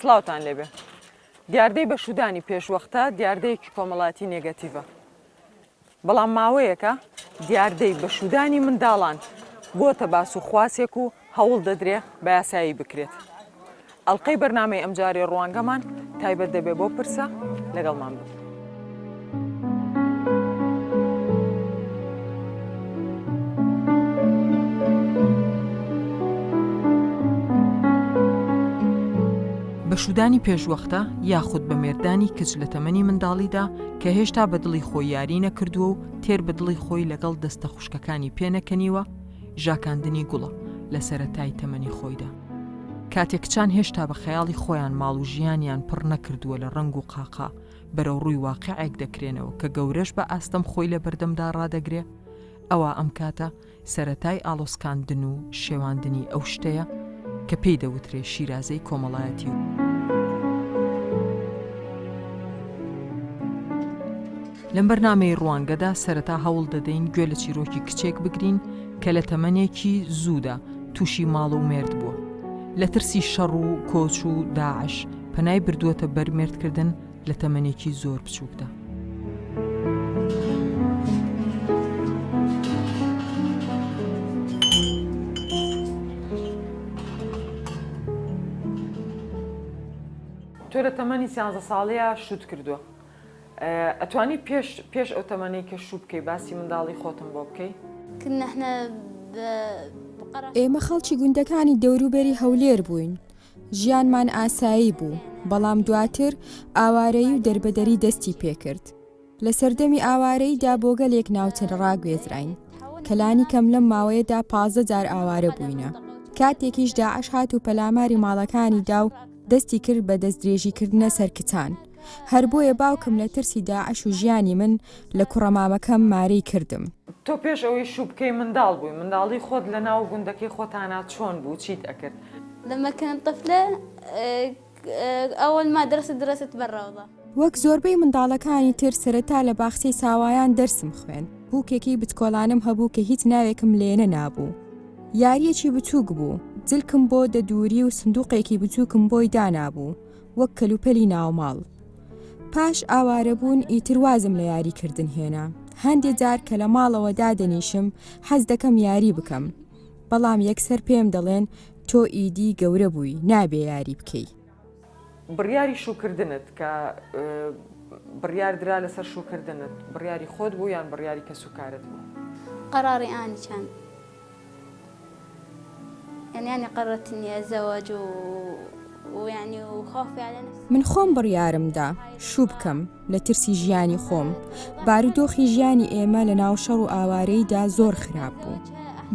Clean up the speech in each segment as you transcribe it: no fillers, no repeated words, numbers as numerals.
سڵاوتان لێبێ. دیاردەی بەشوودانی پێشوەختە دیاردەیەکی کۆمەڵایەتی نێگەتیڤە. بەڵام ماوەیەکە دیاردەی بەشوودانی منداڵان بۆتە باس و خواسێک و هەوڵ دەدرێ بە یاسایی بکرێت. ئەڵقەی بەرنامەی ئەمجارەی ڕوانگەمان تایبەت دەبێ بەو پرسە، لەگەڵمان بن. بەشوودانی پێشوەختە یاخود بە مێردانی کچ لە تەمەنی منداڵیدا کە هێشتا بە دڵی خۆی یاری نەکردووە و تێر بە دڵی خۆی لەگەڵ دەستە خوشکەکانی پێنەکەنیوە، ژاکاندنی گوڵە لە سەرەتای تەمەنی خۆیدا. کاتێ کچان هێشتا بە خەیاڵی خۆیان ماڵ و ژیانیان پڕ نەکردووە لە ڕەنگ و قاقا، بەرەو ڕووی واقیعێک دەکرێنەوە کە گەورەش بە ئاستەم خۆی لە بەردەمدا ڕادەگرێ، ئەوا ئەم کاتە سەرەتای ئاڵۆسکاندن و شێواندنی ئەو شتەیە کە پێی دەوترێ شیرازەی کۆمەڵایەتی و. لەم بەرنامەی ڕوانگەدا سەرەتا هەوڵ دەدەین گوێ لە چیرۆکی کچێک بگرین کە لە تەمەنێکی زوودا تووشی ماڵ و مێرد بووە. لە ترسی شەڕ و کۆچ و داعش پەنای بردووەتە بەر مێردکردن لە تەمەنێکی زۆر بچووکدا. تۆ لە تەمەنی سیانزە ساڵیا شووت کردووە. ئەتوانی پێش پێش ئەو تەمەنەی کە شوو بکەی باسی منداڵی خۆتم بۆ بکەی؟ ئێمە خەڵکی گوندەکانی دەوروبەری هەولێر بووین، ژیانمان ئاسایی بوو، بەڵام دواتر ئاوارەیی و دەربەدەری دەستی پێکرد. لە سەردەمی ئاوارەییدا بۆ گەلێک ناوچە ڕاگوێزراین، کە لانیکەم لەم ماوەیەدا 15 جار ئاوارە بووینە. کاتێکیش داعش هات و پەلاماری ماڵەکانی دا و دەستی کرد بە دەستدرێژیکردنە سەر کچان. هەر بۆیە باوکم لە ترسی داعش و ژیانی من لە کوڕە مامەکەم مارەی کردم. تۆ پێش ئەوەی شوو بکەی منداڵ بووی، منداڵی خۆت لە ناو گوندەکەی خۆتانا چۆن بوو، چیت ئەکرد؟ لما كنت طفلة اول ما درست درست بالروضة. وەک زۆربەی منداڵەکانی تر سەرەتا لە باخچەی ساوایان دەرسم خوێند، بووکێکی بچکۆلانەم هەبوو کە هیچ ناوێکم لێنەنابوو. یارییەکی بچووک بوو، جلکم بۆ دەدووری و سندووقێکی بچووکم بۆی دانابوو. وەک کەلوپەلی ناوماڵ. پاش ئاوارەبوون ئیتر وازم لە یاری کردن هێنا. هەندێ جار کە لە ماڵەوە دادەنیشم حەز دەکەم یاری بکەم. بەڵام یەکسەر پێم دەڵێن تۆ ئیدی گەورە بووی نابێ یاری بکەی. بڕیاری شووکردنت کە بڕیار درا لەسەر شووکردنت بڕیاری خۆت بوو یان بڕیاری کەسوکارت بوو؟ قراری اني كان. يعني اني قررت اني اتزوج و ويعني وخوفي على نفسي. من خۆم بڕیارم دا شوو بکەم لە ترسی ژیانی خۆم، بارودۆخی ژیانی ئێمە لە ناو شەڕ و ئاوارەییدا زۆر خراپ بوو.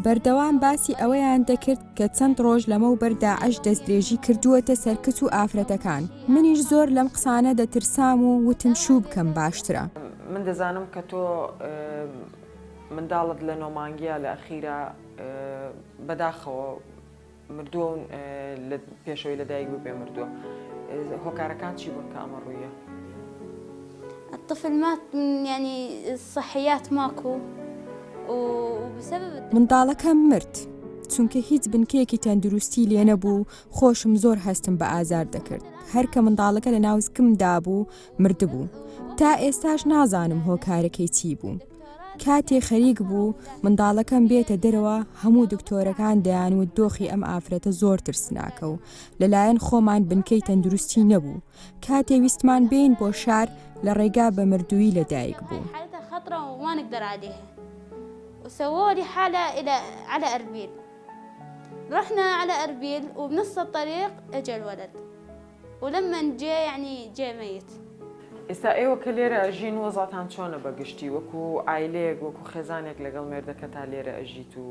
بەردەوام باسی ئەوەیان دەکرد کە چەند ڕۆژ لەمەوبەر داعش دەستدرێژی کردووەتە سەر کچ و ئافرەتەکان، منیش زۆر لەم قسانە دەترسام و وتم شوو بکەم باشترە. من دەزانم کە تۆ منداڵت لە نۆ مانگیا لە ئەخیرا بەداخەوە مردووە و لە پێشەوەی لەدایک ببێ مردووە هۆکارەکان چی بوون کە ئەمە ڕوویە؟ الطفل مات يعني صحيات ماكو وبسبب منداڵەکەم مرد چونکە هیچ بنکەیەکی تەندروستی لێ نەبوو خۆشم زۆر هەستم بە ئازار دەکرد هەر کە منداڵەکە لە ناوزگمدا بوو مردبوو تا ئێستاش نازانم هۆکارەکەی چی بوو کاتێ خەریک بوو منداڵەکەم بێتە دەرەوە هەموو دکتۆرەکان دەیانوت دۆخی ئەم ئافرەتە زۆر ترسناکە و لەلایەن خۆمان بنکەی تەندروستی نەبوو کاتێ ویستمان بێین بۆ شار لە ڕێگا بە مردوویی لەدایک بوو. وسووا لي حالة إلى على أربيل رحنا على أربيل وبنص الطريق اجى الولد ولما جا يعني جا ميت. ئێستا ئێوە کە لێرە ئەژین وەزعتان چۆنە بە گشتی وەکو عایلەیەک وەکو خێزانێک لەگەڵ مێردەکەتا لێرە ئەژیت و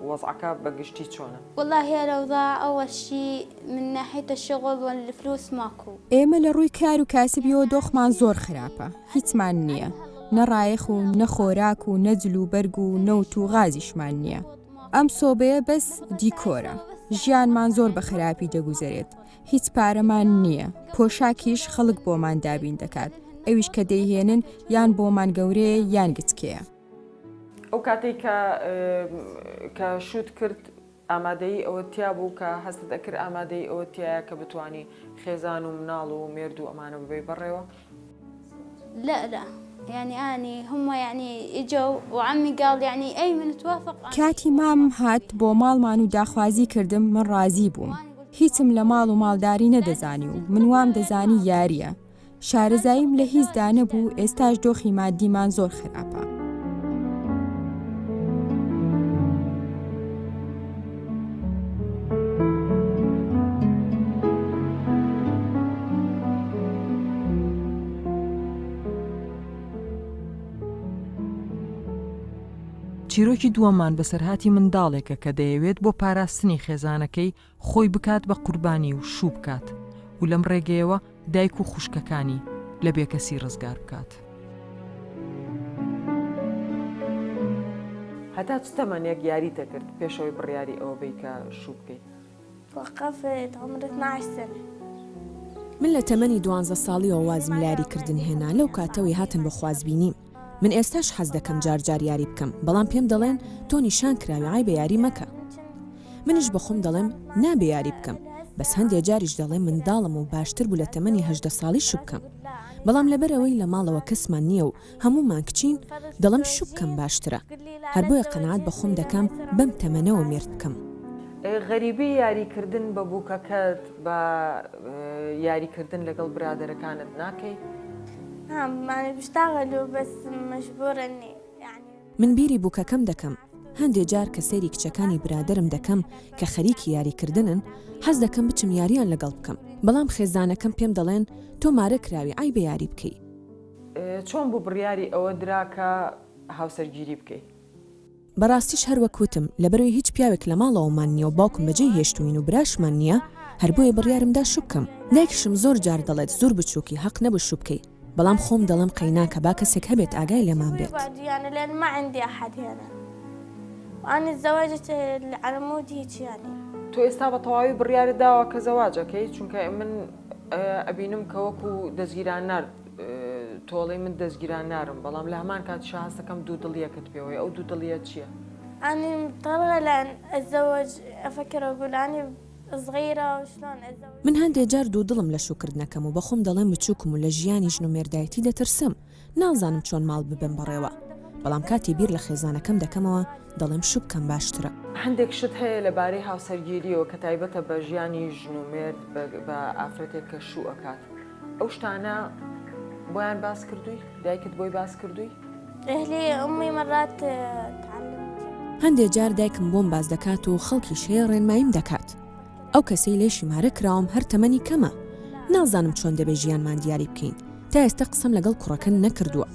وەزعەکە بە گشتی چۆنە؟ والله الاوضاع اول شي من ناحية الشغل والفلوس ماكو. ئێمە لە ڕووی کار و کاسبیەوە دۆخمان زۆر خراپە هیچمان نییە نە ڕایەخ و نە خۆراک و نە جل و بەرگ و نەوت و غازیشمان نییە. ئەم سۆبەیە بەس دیکۆرە. ژیانمان زۆر بە خراپی دەگوزەرێت. هیچ پارەمان نییە. پۆشاکیش خەڵک بۆمان دابین دەکات. ئەویش کە دەیهێنن یان بۆمان گەورەیە یان گچکەیە. ئەو کاتەی کە کە شووت کرد. ئامادەیی ئەوەت تیا بوو کە هەستت ئەکرد ئامادەیی ئەوەت تیایە کە بتوانی خێزان و مناڵ و مێرد و ئەمانە ببەی بەڕێوە؟ لا لا يعني اني هم يعني اجوا وعمي قال يعني ايمن توافق کاتی مامم هات بۆ ماڵمان و داخوازی کردم من ڕازی بووم هیچم لە ماڵ و ماڵداری نەدەزانی و من وام دەزانی یاریە شارەزاییم لە هیچدا نەبوو ئێستاش دۆخی مادیمان زۆر خراپە. چیرۆکی دووەممان بەسەرهاتی منداڵێکە کە دەیەوێت بۆ پاراستنی خێزانەکەی خۆی بکات بە قوربانی و شوو بکات و لەم ڕێگەیەوە دایک و خوشکەکانی لە بێکەسی ڕزگار بکات. هەتا چ تەمەنێک یاریت دەکرد پێش ئەوەی بڕیاری ئەوە بەی کە شوو بکەی؟ وقفت عمري 12 سنة. من لە تەمەنی دوانزە ساڵیەوە وازم لە یاری کردن هێنا لەو کاتەوەی هاتن بۆ خوازبینیم من ئێستاش حەز دەکەم جار جار یاری بکەم بەڵام پێم دەڵێن تۆ نیشان کراوی عەیبە یاری مەکە منیش بە خۆم دەڵێم نابێ یاری بکەم بەس هەندێ جاریش دەڵێم منداڵم و باشتر بوو لە تەمەنی 18 ساڵی شوو بکەم بەڵام لەبەرئەوەی لە ماڵەوە کەسمان نییە و هەموومان کچین دەڵێم شوو بکەم باشترە هەر بۆیە قەناعەت بە خۆم دەکەم بەم تەمەنەوە مێرد بکەم. غەریبی یاری کردن بە بووکەکەت بە یاری کردن لەگەڵ برادەرەکانت ناکەی؟ من بیری بووکەکەم دەکەم، هەندێ جار کە سەیری کچەکانی برادەرم دەکەم کە خەریکی یاری کردنن حەز دەکەم بچم یاریان لەگەڵ بکەم بەڵام خێزانەکەم پێم دەڵێن تۆ مارە کراوی عەیبە یاری بکەی. چۆن بوو بڕیاری ئەوە درا کە هاوسەرگیری بکەی؟ بەڕاستیش هەر وەک وتم لەبەرئەوەی هیچ پیاوێک لە ماڵەوەمان نییە و باوکم بەجێی هێشتووین و براشمان نییە هەر بۆیە بڕیارم دا شوو بکەم. دایکیشم زۆر جار دەڵێت زۆر بچووکی هەق نەبوو شوو بکەی بەڵام خۆم دەڵێم قەیناکە با کەسێک هەبێت ئاگای لێمان بێت. تۆ ئێستا بە تەواوی بڕیارت داوە کە زەواج ئەکەی؟ چونکە من ئەبینم کە وەکو دەزگیران نارد تۆ ئەڵێی من دەزگیران نارم بەڵام لە هەمان کاتیشا هەستەکەم دوودڵیەکت پێوەیە ئەو دوودڵیە چیە؟ اني مضطرة لان اتزوج افكر اقول اني صغيرة وشلون اتزوج. من هەندێ جار دوودڵم لە شووکردنەکەم و بەخۆم دەڵێم بچووکم و لە ژیانی ژن و مێردایەتی دەترسم نازانم چۆن ماڵ ببەم بەڕێوە بەڵام کاتێ بیر لە خێزانەکەم دەکەمەوە دەڵێم شوو بکەم باشترە. هەندێک شت هەیە لە بارەی هاوسەرگیریەوە کە تایبەتە بە ژیانی ژن و مێرد بە ئافرەتێک کە شوو ئەکات ئەو شتانە بۆیان باس کردووی؟ دایکت بۆی باس کردووی؟ اهلي امي مرات تعلمني. هەندێ جار دایکم بۆم باس دەکات و خەڵکیش هەیە ڕێنماییم دەکات. ئەو کەسەی لێشی مارە کراوم هەر تەمەنی کەمە. نازانم چۆن دەبێ ژیانمان دیاری بکەین. تا ئێستە قسەم لەگەڵ کوڕەکە نەکردووە.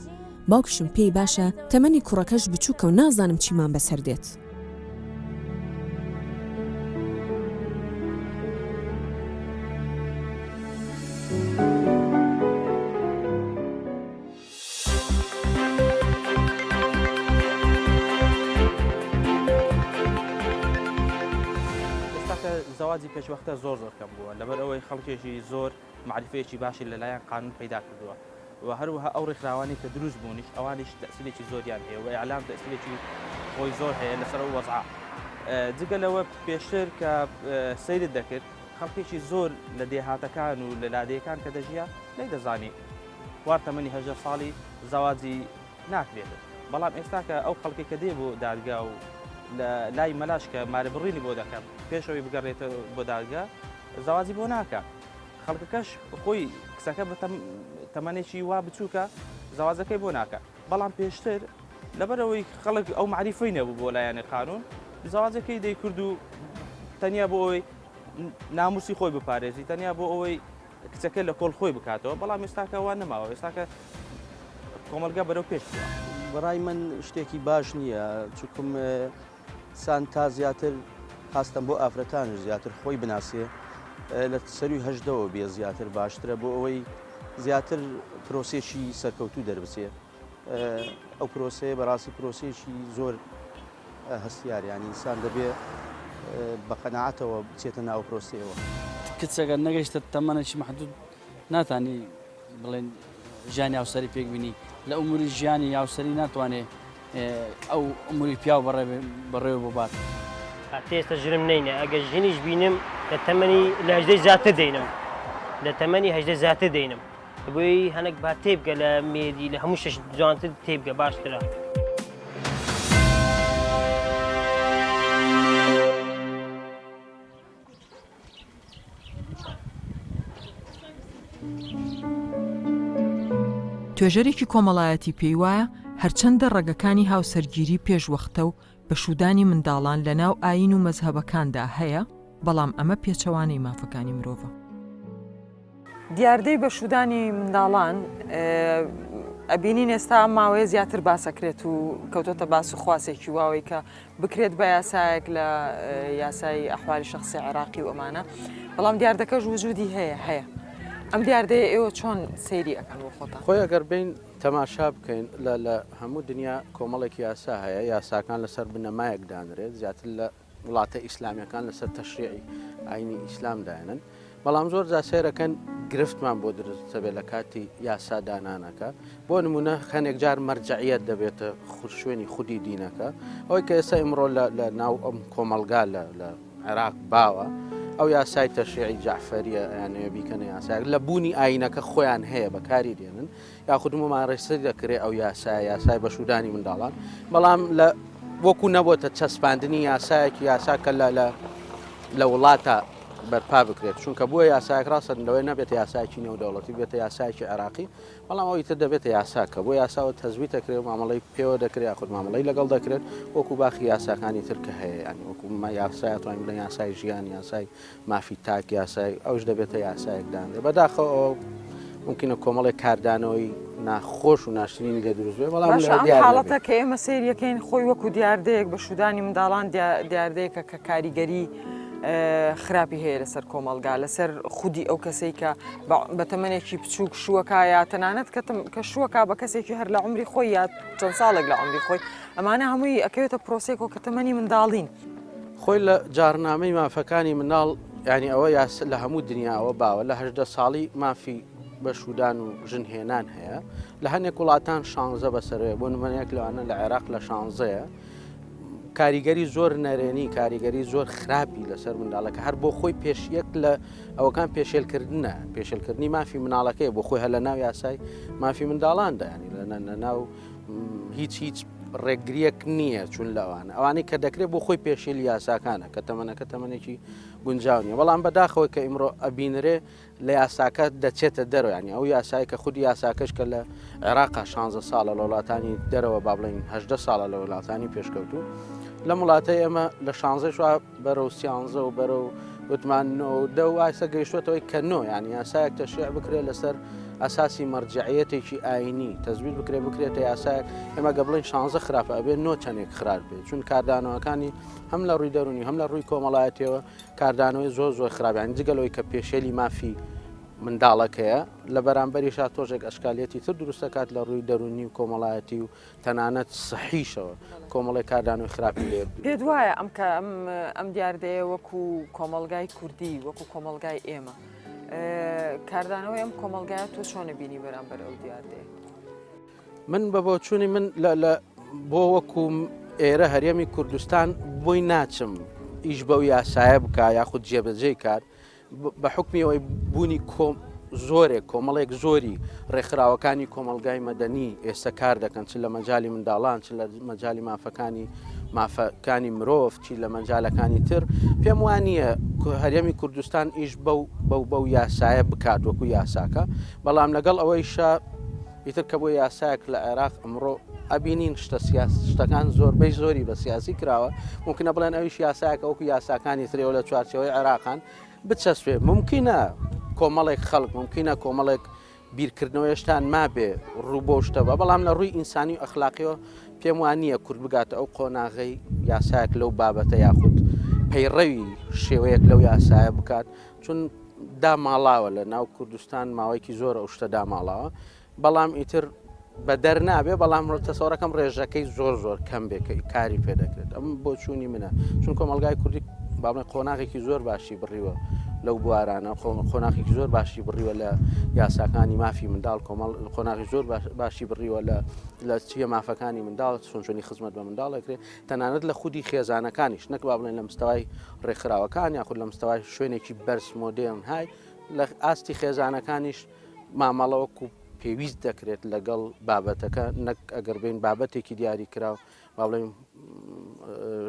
باوکیشم پێی باشە تەمەنی کوڕەکەش بچووکە و نازانم چیمان بەسەر دێت. ئێستاکە زەواجی پێشوەختە زۆر زۆر کەم بووە لەبەر ئەوەی خەڵکێکی زۆر مەعریفەیەکی باشی لەلایەن قانون پەیدا کردووە و هەروەها ئەو ڕێکخراوانەی کە دروست بوونیش ئەوانیش تەئسیرێکی زۆریان هەیە و ئیعلام تەئسیرێکی خۆی زۆر هەیە لەسەر ئەو وەزعە جگە لەوە پێشتر کە سەیرت دەکرد خەڵکێکی زۆر لە دێهاتەکان و لە لادێیەکان کە دەژیا نەیدەزانی خوار تەمەنی 18 ساڵی زەواجی ناکرێت بەڵام ئێستا کە ئەو خەڵکی کە دێ بۆ دادگا و لە لای مەلاش کە مارەبڕینی بۆ دەکەن پێشەوەی بگەڕێتە بۆ دادگا زەواجی بۆ ناکە خەڵکەکەش خۆی کچەکە بە تەمەنێکی وا بچووکە زەواجەکەی بۆ ناکە بەڵام پێشتر لەبەرەوەی خەڵک ئەو معریفەی نەبوو بۆ لایەنی قانون زەواجەکەی دەیکرد و تەنیا بۆ ئەوەی ناموسی خۆی بپارێزی تەنیا بۆ ئەوەی کچەکە لە کۆڵ خۆی بکاتەوە بەڵام ئێستاکە وا نەماوە ئێستاکە کۆمەلگا بەرەو پێش بەڕای من شتێکی باش نییە چکم سان تا زیاتر خاستەن بۆ ئافرەتانیش زیاتر خۆی بناسێ لە سەروی هەژدەوە بێ زیاتر باشترە بۆ ئەوەی زیاتر پرۆسێکی سەرکەوتوو دەربچێ ئەو پرۆسەیە بەڕاستی پرۆسێکی زۆر هەستیار یانی ئینسان دەبێ بە قەناعەتەوە بچێتە ناو پرۆسەیەوە. کچەکە نەگەیشتە تەمەنێکی مەحدود ناتانی بڵێن ژیانی هاوسەری پێک بینی لە ئوموری ژیانی هاوسەری ناتوانێ ئەو ئوموری پیاو بەڕێوە ببات. هەتا ئێستا ژنم نەینە ئەگەر ژنیش بینم لە تەمەنی لە هەژدەی زیاتر دەینم لە تەمەنی 18 زیاتر دەینم بۆی هەنێک با تێبگە لە مێدی لە هەموو شش جوانتر تێبگە باشترە. توێژەرێکی کۆمەڵایەتی پێی وایە هەرچەندە ڕەگەکانی هاوسەرگیری پێشوەختە و بەشوودانی منداڵان لە ناو ئایین و مەزهەبەکاندا هەیە، بەڵام ئەمە پێچەوانەی مافەکانی مرۆڤە. دیاردەی بەشوودانی منداڵان ئەبینین ئێستا ئەم ماوەیە زیاتر باسەکرێت و کەوتۆتە باس و خواسێکی واوەی کە بکرێت بە یاسایەک لە یاسای ئەحوالی شخصی عێراقی و ئەمانە بەڵام دیاردەکەش وجودی هەیە هەیە ئەم دیاردەیە ئێوە چۆن سەیری ئەکەن بۆ خۆتان؟ خۆی ئەگەر بین تەماشا بکەین لە لە هەموو دنیا کۆمەڵێک یاسا هەیە یاساکان لەسەر بنەمایەک دانرێت زیاتر لە وڵاتە ئیسلامیەکان لەسەر تەشریعی ئاینی ئیسلام دایەنن بەڵام زۆر جا سەیرەکەن گرفتمان بۆ دروست دەبێت لە کاتی یاسا دانانەکە بۆ نمونە خەنێک جار مەرجعیت دەبێتە شوێنی خودی دینەکە ئەوەی کە ئێستا ئیمڕۆ لە ناو ئەم کۆمەلگا لە عێراق باوە ئەو یاسای تەشریعی جەعفەریە ئەیانەوێ بیکەنە یاسایەک لە بوونی ئاینەکە خۆیان هەیە بەکاری دێنن یاخود ممارەسە دەکرێت ئەو یاسایە یاسای بەشودانی منداڵان بەڵام لە وەکو نەبۆتە چەسپاندنی یاسایەکی یاسا کە لە لە لە وڵاتە بەرپا بکرێت چونکە بۆ یاسایەک ڕاستە لەوەی نەبێتە یاسایەکی نێودەوڵەتی بێتە یاسایەکی عێراقی بەڵام ئەوی تر دەبێتە یاسا کە بۆ یاساوە تەزوی دەکرێت و مامەڵەی پێوە دەکرێت یاخود مامەڵەی لەگەڵ دەکرێت وەکو باخی یاساکانی تر کە هەیە ینی وەکو یاسای توانین بڵێن یاسای ژیان یاسای مافی تاک یاسای ئەوش دەبێتە یاسایەک دانرێ بەداخەوە ئەوە ممکنە کۆمەڵێک کاردانەوەی ناخۆش و ناشرینی لێ دروست بێ بەڵام باشە ئەم حاڵەتە کە ئێمە سەیریەکەین خۆی وەکو دیاردەیەک بە شودانی منداڵان دیاردەیەکە کە کاریگەری خراپی هەیە لەسەر کۆمەڵگا لەسەر خودی ئەو کەسەی کە بە تەمەنێکی بچووک شووەکە یا تەنانەت کە شووەکە بە کەسێکی هەر لە عمری خۆی یا چەند ساڵێک لە عمری خۆی ئەمانە هەمووی ئەکەوێتە پرۆسێکەوە کە تەمەنی منداڵین. خۆی لە جاڕنامەی مافەکانی منداڵ یانی ئەوە یاس لە هەموو دنیاوە باوە لە 18 ساڵی مافی بەشودان و ژنهێنان هەیە لە هەنێک وڵاتان شانزە بەسەرەیە بۆ نمونەیەک لەوانە لە عێراق لە شانزەیە کاریگەری زۆر نەرێنی کاریگەری زۆر خراپی لەسەر منداڵەکە هەر بۆ خۆی پێشیەک لە ئەوەکان پێشێلکردنە پێشلکردنی مافی مناڵەکەی بۆ خۆی هەر لە ناو یاسای مافی منداڵاندا ینی لە ناو هیچ هیچ ڕێگریەک نییە چون لەوانە ئەوانەی کە دەکرێت بۆ خۆی پێشێل یاساکانە کە تەمەنەکە تەمەنێکی گونجاو نیە بەڵام بەداخەوە کە ئیمڕۆ ئەبینرێ لە یاساکە دەچێتە دەرەوە ینی ئەو یاسای کە خودی یاساکەش کە لە عێراقا 16 ساڵە لە وڵاتانی دەرەوە با بڵین 18 ساڵە لە وڵاتانی پێشکەوتوو لەم وڵاتە ئێمە لە 16 شوا بەرەو سیانزە و بەرەو وتمان نۆ و دە و ئایسە گەیشتوەتەوەی کە نۆ یعنی یاسایەک تەشریع بکرێت لەسەر ئەساسی مەرجعیەتێکی ئاینی تەزبیت بکرێت بکرێتە یاسایەک ئێمە گە بڵین شانزە خراپە ئەبێت نۆ چەندێک خراپ بێت چون کاردانەوەکانی هەم لە ڕووی دەرونی هەم لە ڕووی کۆمەڵایەتیەوە کاردانەوەی زۆر زۆر خراپیان جگە لەوەی کە پێشێلی مافی منداڵەکەیە لە بەرامبەریشا تۆژێک ئەشکالیەتی تر دروستەکات لە ڕووی دەرونی و کۆمەڵایەتی و تەنانەت سحیشەوە کۆمەڵێک کاردانەوەی خراپی لێ پێت وایە ئەم کە ئەم ئەم دیاردەیە وەکو کۆمەڵگای کوردی وەکو کۆمەڵگای ئێمە کاردانەوەی ئەم کۆمەڵگایە تۆ چۆنە بینی بەرامبەر ئەو دیاردەیە؟ من بە بۆچوونی من لە بۆ وەکو ئێرە هەرێمی کوردستان بۆی ناچم ئیش بەو یاسایە بکە یاخود جێبەجێی کات بە حوکمی ئەوەی بوونی کۆم زۆرێک کۆمەڵێک زۆری ڕێکخراوەکانی کۆمەڵگای مەدەنی ئێستا کار دەکەن چ لە مەجای منداڵان چ لە مەجای مافەکانی مافەکانی مرۆڤ چی لە مەجالەکانی تر پێم وانە هەرێمی کوردستان ئیش بەو بەو بەو یاسایە بکات وەکو یاساکە بەڵام لەگەڵ ئەوەیشە ئیتر کە بۆ یاسایەک لە عێراق ئەمڕۆ ئەبینین شتە سیاس شتەکان زۆربەی زۆری بە سیاسی کراوە ممکنە بڵێن ئەویش یاسایەکە وەکو یاساکانی ترەوە لە چوارچێوەی عێراقان بچەسپێ ممکنە کۆمەڵێک خەڵک ممکنە کۆمەڵێک بیرکردنەوە هێشتان مابێ ڕوو بۆ شتە بە بەڵام لە ڕووی ئینسانی و ئەخلاقیەوە پێم وان نییە کورد بگاتە ئەو قۆناغەی یاسایەک لەو بابەتە یاخود پەیڕەوی شێوەیەک لەو یاسایە بکات چون داماڵاوە لە ناو کوردستان ماوەیەکی زۆر ئەو شتە داماڵاوە بەڵام ئیتر بەدەر نابێ بەڵام تەسەوڕەکەم ڕێژەکەی زۆر زۆر کەم بێ کە کاری پێ دەکرێت ئەم بۆچوونی منە چون کۆمەلگای کوردی باڵێ قۆناغێکی زۆر باشی بڕیوە. لەو بوارانە قۆناخێکی زۆر باشی بڕیوە لە یاساکانی مافی منداڵ کۆمەڵ قۆناغی زۆر باشی بڕیوە لە لە چیە مافەکانی منداڵ چۆن چۆنی خزمەت بە منداڵ ئەکرێ تەنانەت لە خودی خێزانەکانیش نەک با بڵێن لە مستەوای ڕێکخراوەکان یاخود لە مستەوای شوێنێکی بەرز مۆدێرن های لە ئاستی خێزانەکانیش مامەڵە وەکو پێویست دەکرێت لەگەڵ بابەتەکە نەک ئەگەر بین بابەتێکی دیاری کراو با بڵێن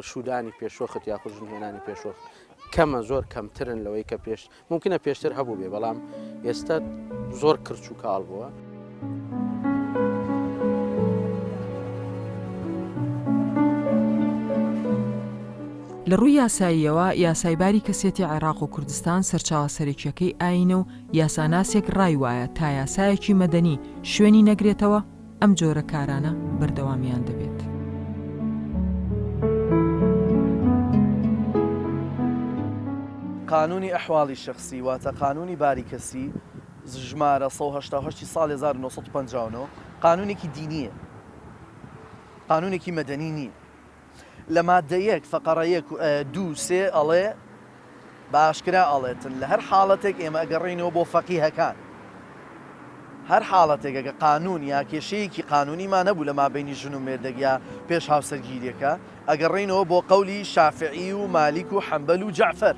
شودانی پێشوەخت یاخود ژنهێنانی پێشوەخت کەمە زۆر کەمترن لەوەی کە پێش ممکنە پێشتر هەبوو بێ بەڵام ئێستا زۆر کرچ و کاڵ بووە. لە ڕووی یاساییەوە، یاسای باری کەسێتی عێراق و کوردستان سەرچاوە سەرەکییەکەی ئایینە و یاساناسێک ڕای وایە تا یاسایەکی مەدەنی شوێنی نەگرێتەوە، ئەم جۆرە کارانە بەردەوامیان دەبێت. قانوونی ئەحواڵی شەخسی واتە قانوونی باری کەسی ژمارە 188 ی ساڵی 1959 قانوونێکی دینییە، قانوونێکی مەدەنی نییە. لە ماددە یەک فەقەڕە یەک و دوو سێ ئەڵێ بە ئاشکرا ئەڵێتن لە هەر حاڵەتێک ئێمە ئەگەڕێینەوە بۆ فەقیهەکان هەر حاڵەتێک ئەگە قانون یا کێشەیەکی قانونیمان هەبوو لە مابەینی ژن و مێردێک یا پێش هاوسەرگیریەکە ئەگەڕێینەوە بۆ قەولی شافعی و مالیک و حەنبەل و جەعفەر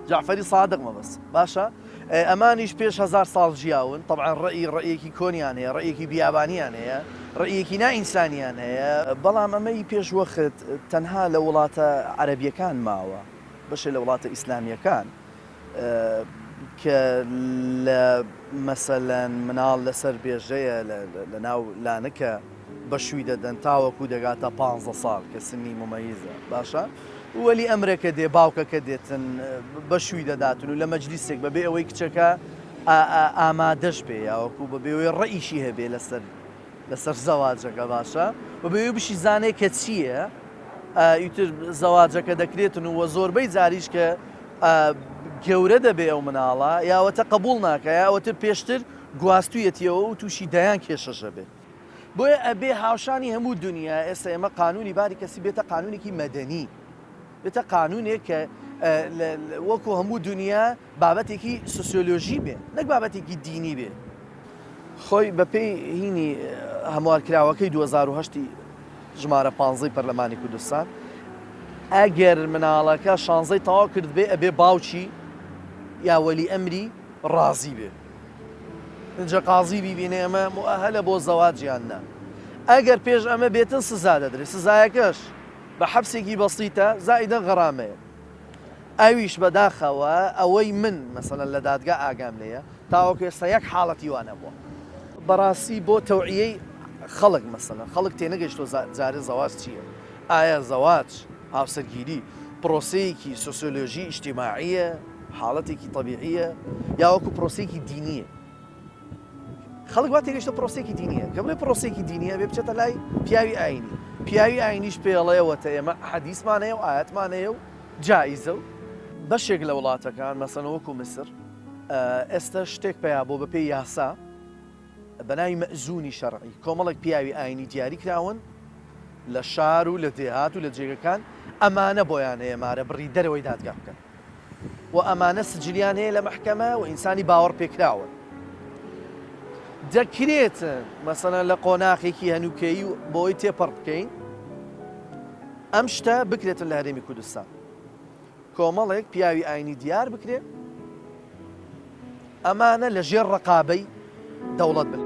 جەعفەری سادق مەبەست باشە ئەمانیش پێش هەزار ساڵ ژیاون، تەبعەن ڕەئی ڕەئیەکی کۆنیان هەیە، ڕەئیەکی بیابانیان هەیە، ڕەئیەکی نا ئینسانیان هەیە، بەڵام ئەمەی پێش وەخت تەنها لە وڵاتە عەرەبیەکان ماوە، بەشێ لە وڵاتە ئیسلامیەکان کە لە مەسەلەن مناڵ لەسەر بێژەیە لە ناو لانکە بە شووی دەدەن تاوەکو دەگاتە پانزە ساڵ کە سنی مومەیزە باشە وەلی ئەمرەکە دێ باوکەکە دێتن بە شووی دەداتن و لە مەجلیسێک بەبێ ئەوەی کچەکە ئامادەش بێ یاوەکو بەبێ ئەوەی ڕەئیشی هەبێ لەسەر لەسەر زەواجەکە باشە بەبێ ئەوەی بشی زانێ کە چییە ئیتر زەواجەکە دەکرێتن و وە زۆربەی جاریش کە گەورە دەبێ ئەو مناڵە یاوەتە قبوڵ ناکە یاوەتر پێشتر گواستویەتیەوە و تووشی دەیان کێشەش ئەبێ. بۆیە ئەبێ هاوشانی هەموو دونیا ئێستا ئێمە قانونی باری کەسی بێتە قانونێکی مەدەنی بێتە قانونێک کە وەکو هەموو دونیا بابەتێکی سوسیۆلۆژی بێ نەک بابەتێکی دینی بێ. خۆی بەپێی هینی هەموارکراوەکەی 2008 ژمارە پانزەی پەرلەمانی کوردستان ئەگەر مناڵەکە شانزەی تەواو کردبێ ئەبێ باوکی یا وەلی ئەمری ڕازی بێ. ئینجا قازی بیبینێ ئەمە موئەهەلە بۆ زەواج یان نا. ئەگەر پێش ئەمە بێتن سزا دەدرێ، سزایەکەش بە حەبسێکی بەسیتە زائیدەن غەرامەیە. ئەویش بەداخەوە ئەوەی من مەسەلەن لە دادگا ئاگام لێیە تاوەکو ئێستا یەک حاڵەتی وا نەبووە. بەڕاستی بۆ تەوعیەی خەڵک مەسەلەن خەڵک تێنەگەیشتووە جارێ زەواج چییە؟ ئایا زەواج، هاوسەرگیری، پرۆسەیەکی سۆسیۆلۆژی ئیجتیماعییە؟ حاڵەتێکی تەبیعییە یا وەکو پرۆسەیەکی دینییە؟ خەڵک وا تێگەیشتووە پرۆسەیەکی دینییە، کە بڵێ پرۆسەیەکی دینییە ئەبێ بچێتە لای پیاوی ئایینی، پیاوی ئایینیش پێی ئەڵێ وەتە ئێمە حەدیسمان هەیە و ئایەتمان هەیە و جائیزە و. بەشێک لە وڵاتەکان مەسەلەن وەکو میسر ئێستە شتێک پەیا بووە بەپێی یاسا بە ناوی مەئزوونی شەرعی، کۆمەڵێک پیاوی ئایینی دیاری کراون لە شار و لە دێهات و لە جێگەکان، ئەمانە بۆیان هەیە مارە بڕی دەرەوەی دادگا بکەن و ئەمانە سجلیان هەیە لە مەحکەمە و ئینسانی باوەڕ پێکراون. دەکرێت مەسەلەن لە قۆناخێکی هەنووکەیی و بۆی تێپەڕ بکەین ئەم شتە بکرێتن لە هەرێمی کوردستان. کۆمەڵێک پیاوی ئاینی دیار بکرێن، ئەمانە لە ژێر ڕەقابەی دەوڵەت بن.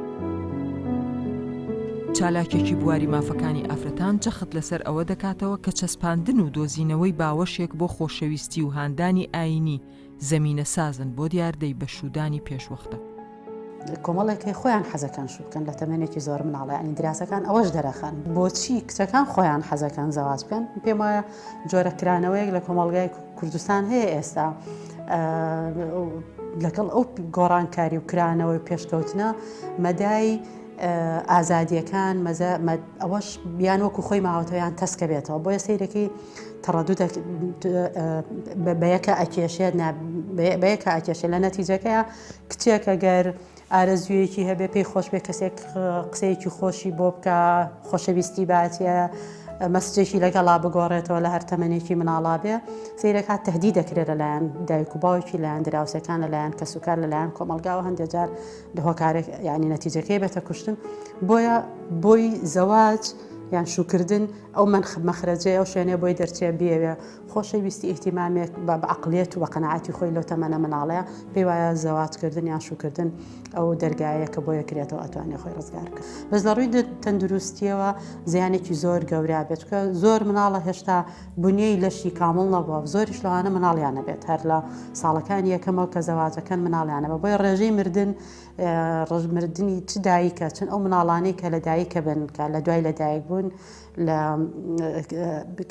چالاکێکی بواری مافەکانی ئافرەتان جەخت لەسەر ئەوە دەکاتەوە کە چەسپاندن و دۆزینەوەی باوەشێک بۆ خۆشەویستی و هاندانی ئایینی زەمینەسازن بۆ دیاردەی بەشوودانی پێشوەختە. کۆمەڵێک هەیە خۆیان حەزەکەن شوو بکەن لە تەمەنێکی زۆر مناڵە یانی دراسەکان ئەوەش دەرەخەن بۆچی کچەکان خۆیان حەزەکەن زەواج بکەن پێم وایە جۆرە کرانەوەیەک لە کۆمەڵگای کوردستان هەیە ئێستا لەگەڵ ئەو گۆڕانکاری و کرانەوەی پێشکەوتنە مەدای ئازادیەکان ئەوەش بیان وەکو خۆی ماوەتەوە یان تەسکە بێتەوە بۆیە سەیرەکەی تەڕەدوو بەیەکە ئەکێشێت بەیەکە ئەکێشێت لە نەتیجەکەیە کچێک ئەگەر ئارەزوویەکی هەبێ پێی خۆش بێ کەسێک قسەیەکی خۆشی بۆ بکە خۆشەویستی باتە. مەسجێکی لەگەڵا بگۆڕێتەوە لە هەر تەمەنێکی مناڵا بێ سەیرەکات تهدید دەکرێت لەلایەن دایک و باوکی لایەن دراوسێکان لەلایەن کەسوکار لەلایەن کۆمەڵگاوە هەندێک جار لە هۆکارێک یعنی نەتیجەکەی بێتە کوشتن بۆیە بۆی زەواج یان شوکردن ئەو مەخرەجەیە ئەو شوێنەیە بۆی دەرچێ بیەوێ خۆشەویستی ئیهتیمامێک بە عەقڵیەت و بە قەناعەتی خۆی لەو تەمەنە مناڵەیە پێی وایە زەواج کردن یان شوکردن ئەو دەرگایە کە بۆیە کرێتەوە ئەتوانێ خۆی ڕزگار بکات بەس لە ڕووی تەندروستیەوە زیانێکی زۆر گەورە بێت چونکە زۆر مناڵە هێشتا بنیەی لەشی کامڵ نەبووە زۆریش لەوانە مناڵیان نەبێت هەر لە ساڵەکانی یەکەمەوە کە زەواجەکەن مناڵیانە بە بۆیە ڕێژەی مردن مردنی چ دایکە چن ئەو مناڵانەی کە لە دایکە بن کە لە دوای لە دایک بوون لە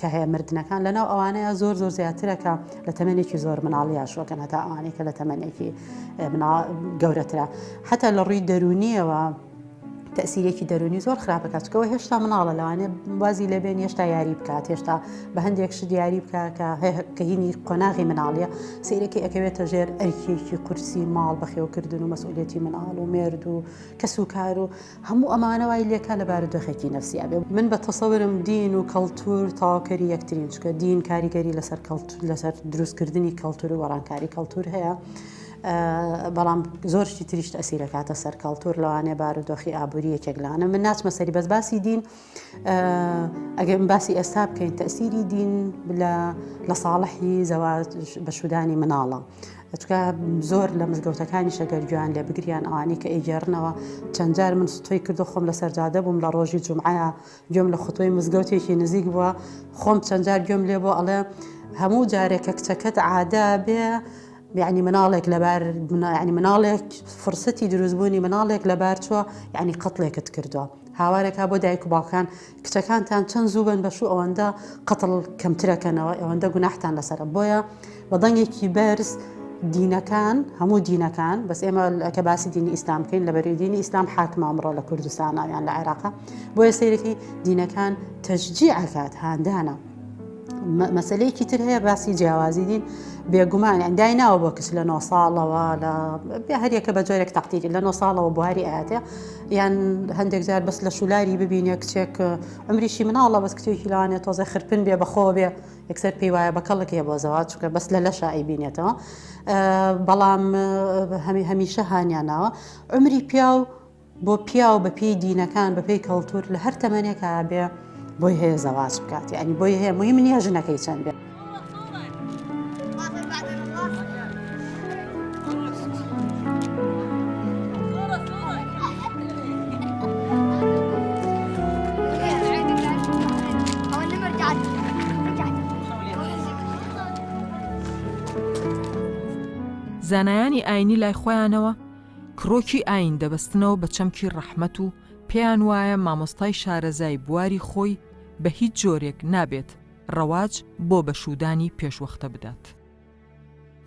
کە هەیە مردنەکان لەناو ئەوانەیە زۆر زۆر زیاترە کە لە تەمەنێکی زۆر مناڵیا شوەکەن هەتا ئەوانەی کە لە تەمەنێکی گەورەترە حتا لە ڕووی دەرونیەوە تەسیرێکی دەرونی زۆر خراپەکات چکەوە هێشتا مناڵە لەوانێ وازی لەبێن هێشتا یاری بکات هێشتا بە هەندێک شت یاری بکە کە هینی قۆناغی مناڵیە سیرەکەی ئەکەوێتە ژێر ئەرکێکی قورسی ماڵ بەخێوکردن و مەسئولێتی مناڵ و مێرد و کەس و کار و هەموو ئەمانە وای لێکا لە بارودۆخێکی نەفسیا بێ. من بە تەسەورم دین و کەڵتور تەواوکەری یەکترین، چونکە دین کاریگەری لەسەر کەڵتور لەسەر دروستکردنی کەڵتور و گۆڕانکاری کەڵتور هەیە، بەڵام زۆر شتی تریش تەئسیر ئەکاتە سەر کەڵتور لەوانەیە بارودۆخی ئابووری یەکێک لەوانە من ناچمە سەری بەس باسی دین ئەگەر باسی ئێستا بکەین تەئسیری دین لە لە ساڵحی زەواج بەشودانی مناڵە. چونکە زۆر لە مزگەوتەکانیش ئەگەر گوێیان لێ بگریان ئەوانەی کە ئەیگێڕنەوە چەند جار من ستۆی کردو خۆم لەسەر جادە بووم لە ڕۆژی جومعەیە گوێم لە خوتبەی مزگەوتێکی نزیک بووە خۆم چەند جار گوێم لێ بووە ئەڵێ هەموو جارێک کە کچەکەت عادە بێ یعنی مناڵێک لەبار یعنی مناڵێک فرسەتی دروستبوونی مناڵێک لەبار چووە یعنی قەتڵێکت کردووە هاوارێکا بۆ دایک و باوکان کچەکانتان چەند زوو بن بە شوو ئەوەندە قەتڵ کەمترەکەنەوە ئەوەندە گوناحتان لەسەرە بۆیە بە دەنگێکی بەرز دینەکان هەموو دینەکان بەس ئێمە کە باسی دینی ئیسلام بکەین لە بەری دینی ئیسلام حاکمە ئەمڕۆ لە کوردستان یان لە عێراقا بۆیە سەیرەکی دینەکان تەشجیع ئەکات هاندانە مەسلەیەکی تر هەیە باسی جیاوازی دین بێگومان یان دایناوە بۆ کچ لە نۆ ساڵەوە لە هەریەکە بە جۆرێک تەقدیری لە نۆ ساڵەوە بواری ئااتێ یان هەندێک جار بەس لە شولاری ببینێ کچێک عمریشی مناڵە بەس کچێکی لەوانێ تۆزێ خرپن بێ بەخۆ بێ یەکسەر پێی وایە بە کەڵک هەیە بۆ زەواج چونکە بەس لە لەشا ئەیبینێتەوە بەڵام هەمی هەمیشە هانیان ناوە عمری پیاو بۆ پیاو بە پێی دینەکان بە پێی کەڵتور لە هەر تەمەنێکا بێ بۆی هەیە زەواج بکات یعنی بۆی هەیە مهم نییە ژنەکەی چەند بێ. زانایانی ئاینی لای خۆیانەوە کڕۆکی ئاین دەبەستنەوە بە چەمکی ڕەحمەت و پێیان وایە مامۆستای شارەزای بواری خۆی بە هیچ جۆرێک نابێت ڕەواج بۆ بەشوودانی پێشوەختە بدات.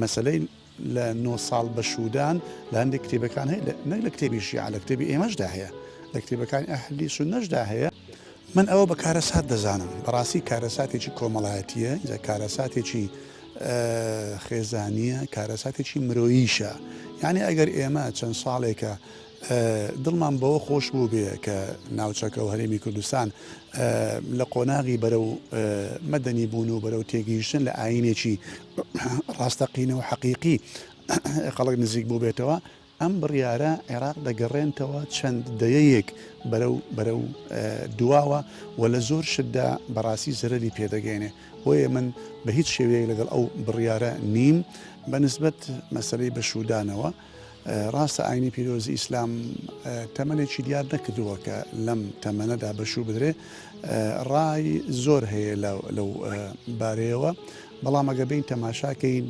مەسەلەی لە نۆ ساڵ بەشوودان لە هەندێک کتێبەکان هەیە نەک لە کتێبی شیعە لە کتێبی ئێمەشدا هەیە لە کتێبەکانی ئەهلی سوننەشدا هەیە. من ئەوە بە کارەسات دەزانم، بەڕاستی کارەساتێکی کۆمەڵایەتییە، ئینجا کارەساتێکی خێزانییە، کارەساتێکی مرۆییشە. یانی ئەگەر ئێمە چەند ساڵێکە دڵمان بەوە خۆش بووبێ کە ناوچەکە و هەرێمی کوردستان لە قۆناغی بەرەو مەدەنی بوون و بەرەو تێگەیشتن لە ئایینێکی ڕاستەقینە و حەقیقی خەڵک نزیک بووبێتەوە، ئەم بڕیارە عێراق دەگەڕێنتەوە چەند دەیەیەک بەرەو بەرەو دواوە و لە زۆر شتدا بەڕاستی زەرەری پێدەگەیەنێ. بۆیە من بە هیچ شێوەیەک لەگەڵ ئەو بڕیارە نیم. بە نسبەت مەسەلەی بەشوودانەوە، ڕاستە ئاینی پیرۆزی ئیسلام تەمەنێکی دیار نەکردووە کە لەم تەمەنەدا بەشوو بدرێ، ڕای زۆر هەیە لەو بارەیەوە، بەڵام ئەگەر بێین تەماشاکەین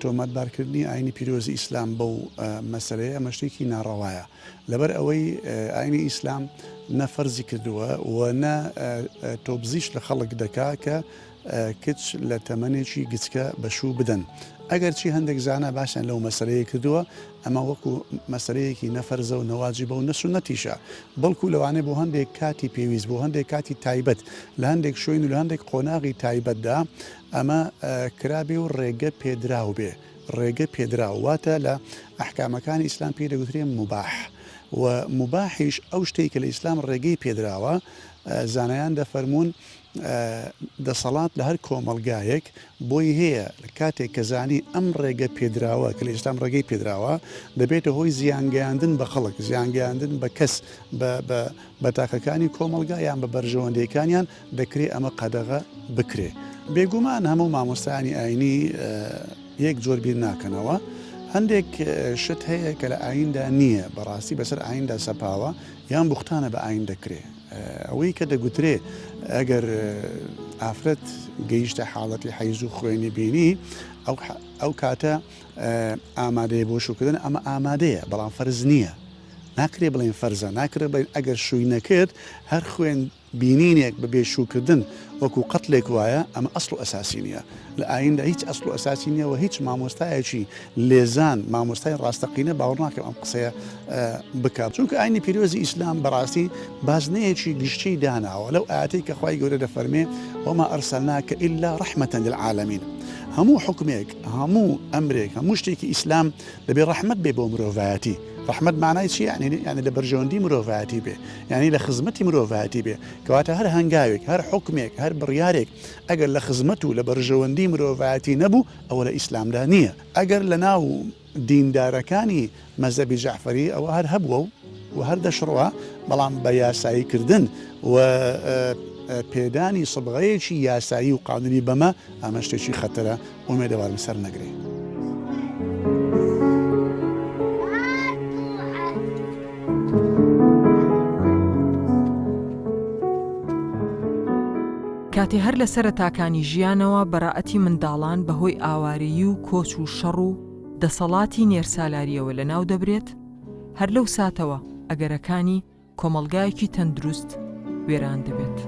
تۆمەتبارکردنی ئاینی پیرۆزی ئیسلام بەو مەسەلەیە ئەمە شتێکی ناڕەوایە لەبەر ئەوەی ئاینی ئیسلام نە فەرزی کردووە و نە تۆبزیش لە خەڵک دەکا کە کچ لە تەمەنێکی گچکە بە شوو بدەن. ئەگەرچی هەندێک زانا باسیان لەو مەسەلەیە کردووە، ئەمە وەکو مەسەلەیەکی نە فەرزە و نە واجبە و نە سوننەتیشە، بەڵکو لەوانەیە بۆ هەندێک کاتی پێویست، بۆ هەندێک کاتی تایبەت، لە هەندێک شوێن و لە هەندێک قۆناغی تایبەتدا ئەمە کرابێ و ڕێگە پێدراو بێ، ڕێگە پێدراو واتە لە ئەحکامەکانی ئیسلام پێی دەگوترێ موباح. و موباحیش ئەو شتەی کە لە ئیسلام ڕێگەی پێدراوە زانایان دەفەرموون دەسەڵات لە هەر کۆمەڵگایەک بۆی هەیە کاتێک کە زانی ئەم ڕێگە پێدراوە کە لە ئیسلام ڕێگەی پێدراوە دەبێتە هۆی زیانگەیاندن بە خەڵک زیانگەیاندن بە کەس بە تاکەکانی کۆمەڵگا یان بە بەرژەوەندیەکانیان دەکرێ ئەمە قەدەغە بکرێ. بێگومان هەموو مامۆستایانی ئاینی یەک جۆر بیر ناکەنەوە، هەندێک شت هەیە کە لە ئایندا نییە، بەڕاستی بەسەر ئایندا سەپاوە یان بوختانە بە ئاین دەکرێ. ئەوەی کە دەگوترێ ئەگەر ئافرەت گەیشتە حاڵەتی حەیز و خوێنی بینی ئەو کاتە ئامادەیە بۆ شوکردن ئەمە ئامادەیە بەڵام فەرز نییە. ناکرێ بڵێن فەرزە، ناکرێ بڵێن ئەگەر شووی نەکرد هەر خوێن بینینێک بە بێ شووکردن وەکو قەتلێک وایە، ئەمە ئەسڵ و ئەساسی نییە. لە ئاییندا هیچ ئەسڵ و ئەساسی نییە و هیچ مامۆستایەکی لێزان، مامۆستای ڕاستەقینە باوەڕ ناکەم ئەم قسەیە بکات. چونکە ئایینی پیرۆزی ئیسلام بەڕاستی بازنەیەکی گشتیی داناوە لەو ئایەتەی کە خوای گەورە دەفەرمێ، وما ارسلناک الا رحمە للعالمین. هەموو حوکمێک، هەموو ئەمرێک، هەموو شتێکی ئیسلام دەبێ ڕەحمەت بێ بۆ مرۆڤایەتی. ڕەحمەت مانای چییە؟ یانی یانی لە بەرژەوەندی مرۆڤایەتی بێ، یانی لە خزمەتی مرۆڤایەتی بێ. کەواتە هەر هەنگاوێک، هەر حوکمێک، هەر بڕیارێک ئەگەر لە خزمەت و لە بەرژەوەندی مرۆڤایەتی نەبوو، ئەوە لە ئیسلامدا نییە. ئەگەر لە ناو دیندارەکانی مەزهەبی جەعفەری ئەوە هەر هەبووە و هەر دەشڕوا، بەڵام بە یاسایی کردن و پێدانی سبغەیەکی یاسایی و قانونی بەمە، ئەمە شتێکی خەتەرە. ئومێدەوارم سەر نەگرێ. کاتێ هەر لە سەرەتاکانی ژیانەوە بەرائەتی منداڵان بە هۆی ئاوارەیی و کۆچ و شەڕ و دەسەڵاتی نێرسالارییەوە لەناو دەبرێت، هەر لەو ساتەوە ئەگەرەکانی کۆمەڵگایەکی تەندروست وێران دەبێت.